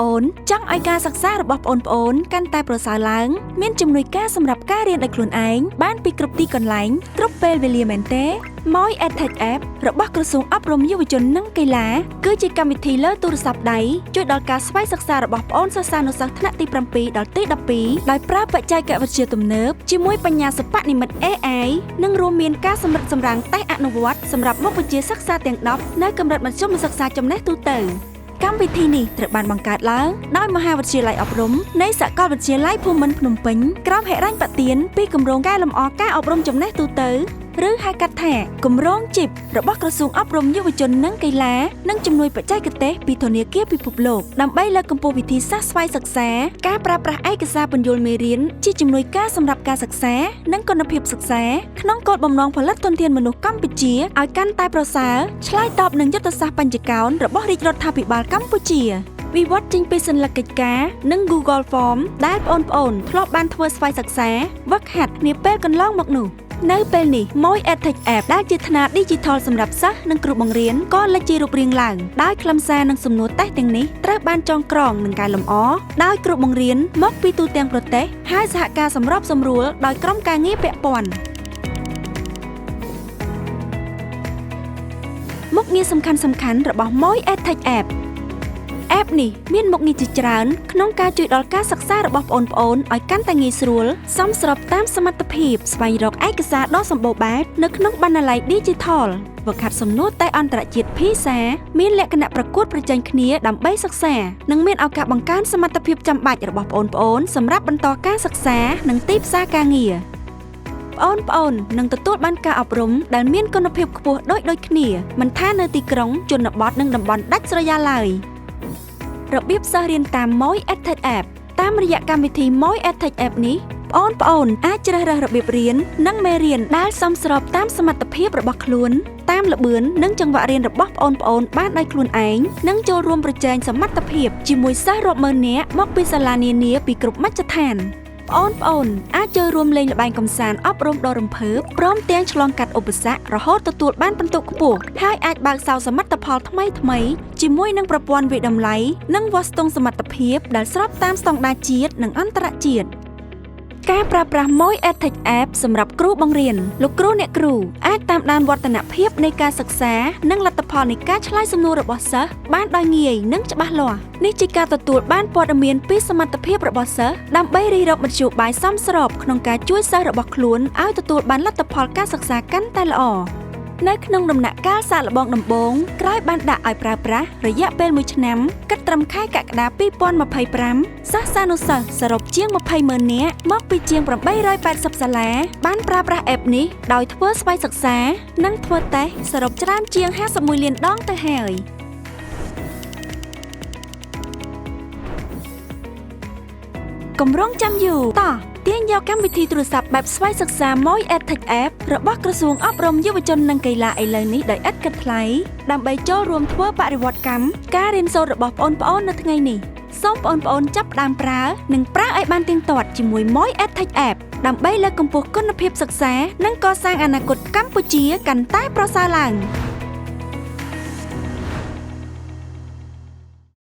ប្អូនចង់ឲ្យការសិក្សារបស់ប្អូនប្អូនកាន់តែប្រសើរឡើងមានជំនួយការសម្រាប់ការរៀនដោយខ្លួនឯងបានពីគ្រប់ទីកន្លែងគ្រប់ពេលវេលាមែនទេ Moi EdTech App របស់ក្រសួងអប់រំយុវជននិងកីឡាគឺជាកម្មវិធីលើទូរស័ព្ទដៃជួយដល់ការស្វ័យសិក្សារបស់ប្អូនសិស្សានុសិស្សថ្នាក់ទី7ដល់ទី12ដោយប្រើបច្ចេកវិទ្យាទំនើបជាមួយបញ្ញាសិប្បនិម្មិត AI និងរួមមានការសម្រិតសម្រាំងតេស្តអនុវត្តសម្រាប់មុខវិជ្ជាសិក្សាទាំង10នៅកម្រិតមធ្យមសិក្សាចំណេះទូទៅកម្មវិធីនេះត្រូវបានបង្កើតឡើងដោយមហាវិទ្យាល័យអប់រំនៃសាកលវិទ្យាល័យភូមិន្ទភ្នំពេញក្រោមហិរញ្ញប្បទានពីគម្រោងកែលម្អការអប់រំចំណេះទូទៅឬហៅកាត់ថាគម្រោងជីបរបស់ក្រសួងអប់រំយុវជននិងកីឡានិងជំនួយបច្ចេកទេសពីធនាគារពិភពលោកដើម្បីលើកកម្ពស់វិធីសាស្ត្រស្វ័យសិក្សាការប្រើប្រាស់ឯកសារពន្យល់មេរៀនជាជំនួយការសម្រាប់ការសិក្សានិងគុណភាពសិក្សាក្នុងគោលបំណងផលិតធនធានមនុស្សកម្ពុជាឲ្យកាន់តែប្រសើរឆ្លើយតបនឹងយុទ្ធសាស្ត្របញ្ចកោណរបស់រាជរដ្ឋាភិបាលកម្ពុជាវិវត្តចេញពីសន្លឹកកិច្ចការនិង Google Form ដែលបងប្អូនធ្លាប់បានធ្វើស្វ័យសិក្សាវឹកហាត់នាពេលកន្លងមកនោះនៅពេលនេះ Moi EdTech App ដែលជាថ្នាល Digital សម្រាប់សិស្សនិងគ្រូបង្រៀនក៏លេចជារូបរាងឡើងដោយខ្លឹមសារនិងសំណួរតេស្តទាំងនេះត្រូវបានចងក្រងនិងកែលម្អដោយគ្រូបង្រៀនមកពីទូទាំងប្រទេសហើយសហការសម្របសម្រួលដោយក្រុមការងារពាក់ព័ន្ធមុខងារសំខាន់ៗរបស់ Moi EdTech App App នេះមានមុខងារជាច្រើនក្នុងការជួយដល់ការសិក្សារបស់ប្អូនៗឲ្យកាន់តែងាយស្រួលសមស្របតាមសមត្ថភាពស្វែងរកឯកសារដ៏សម្បូរបែបនៅក្នុងបណ្ណាល័យ Digital វឹកហាត់សំណួរតេស្តអន្តរជាតិ PISA មានលក្ខណៈប្រកួតប្រជែងគ្នាដើម្បីសិក្សានិងមានឱកាសបង្កើនសមត្ថភាពចាំបាច់របស់ប្អូនៗសម្រាប់បន្តការសិក្សានិងទីផ្សារការងារប្អូនប្អូននឹងទទួលបានការអប់រំដែលមានគុណភាពខ្ពស់ដូចដូចគ្នាមិនថានៅទីក្រុងជនបទនិងតំបន់ដាច់ស្រយាលឡើយរបៀបសិស្សរៀនតាម Moi EdTech App តាមរយៈកម្មវិធី Moi EdTech App នេះប្អូនប្អូនអាចជ្រើសរើសរបៀបរៀននិងមេរៀនដែលសមស្របតាមសមត្ថភាពរបស់ខ្លួនតាមល្បឿននិងចង្វាក់រៀនរបស់ប្អូនប្អូនបានដោយខ្លួនឯងនិងចូលរួមប្រជែងសមត្ថភាពជាមួយសិស្សរាប់ម៉ឺននាក់មកពីសាលានានាពីគ្រប់មជ្ឈដ្ឋានប្អូនប្អូនអាចចូលរួមលេងល្បែងកម្សាន្តអប់រំដ៏រំភើបព្រមទាំងឆ្លងកាត់ឧបសគ្គរហូតទទួលបានពិន្ទុខ្ពស់ហើយអាចបើកសោសមិទ្ធផលថ្មីថ្មីជាមួយនឹងប្រព័ន្ធវាយតម្លៃនិងវាស់ស្ទង់សមត្ថភាពដែលស្របតាមស្តង់ដារជាតិនិងអន្តរជាតិការប្រើប្រាស់ Moi EdTech App សម្រាប់គ្រូបង្រៀនលោកគ្រូអ្នកគ្រូអាចតាមដានវឌ្ឍនភាពនៃការសិក្សានិងលទ្ធផលនៃការឆ្លើយសំណួររបស់សិស្សបានដោយងាយនិងច្បាស់លាស់នេះជាការទទួលបានព័ត៌មានពីសមត្ថភាពរបស់សិស្សដើម្បីរិះរកមធ្យោបាយសមស្របក្នុងការជួយសិស្សរបស់ខ្លួនឲ្យទទួលបានលទ្ធផលការសិក្សាកាន់តែល្អនៅក្នុងដំណាក់កាលសាកល្បងដំបូងក្រោយបានដាក់ឲ្យប្រើប្រាស់រយៈពេល1ឆ្នាំគិតត្រឹមខែកក្កដា2025សិស្សានុសិស្សសរុបជាង20ម៉ឺននាក់មកពីជាង880សាលាបានប្រើប្រាស់ App នេះដោយធ្វើស្វ័យសិក្សានិងធ្វើតេស្តសរុបច្រើនជាង51លានដងទៅហើយកម្រងចាំយូរតោះទាញយកកម្មវិធីទូរស័ព្ទបែបស្វ័យសិក្សា Moi EdTech App របស់ក្រសួងអប់រំយុវជននិងកីឡាឥឡូវនេះដោយឥតគិតថ្លៃដើម្បីចូលរួមធ្វើបរិវត្តកម្មការរៀនសូត្ររបស់ប្អូនៗនៅថ្ងៃនេះសូមប្អូនៗចាប់ផ្ដើមប្រើនិងប្រើឲ្យបានទៀងទាត់ជាមួយ Moi EdTech App ដើម្បីលើកកម្ពស់គុណភាពសិក្សានិងកសាងអនាគតកម្ពុជាកាន់តែប្រសើរឡើង។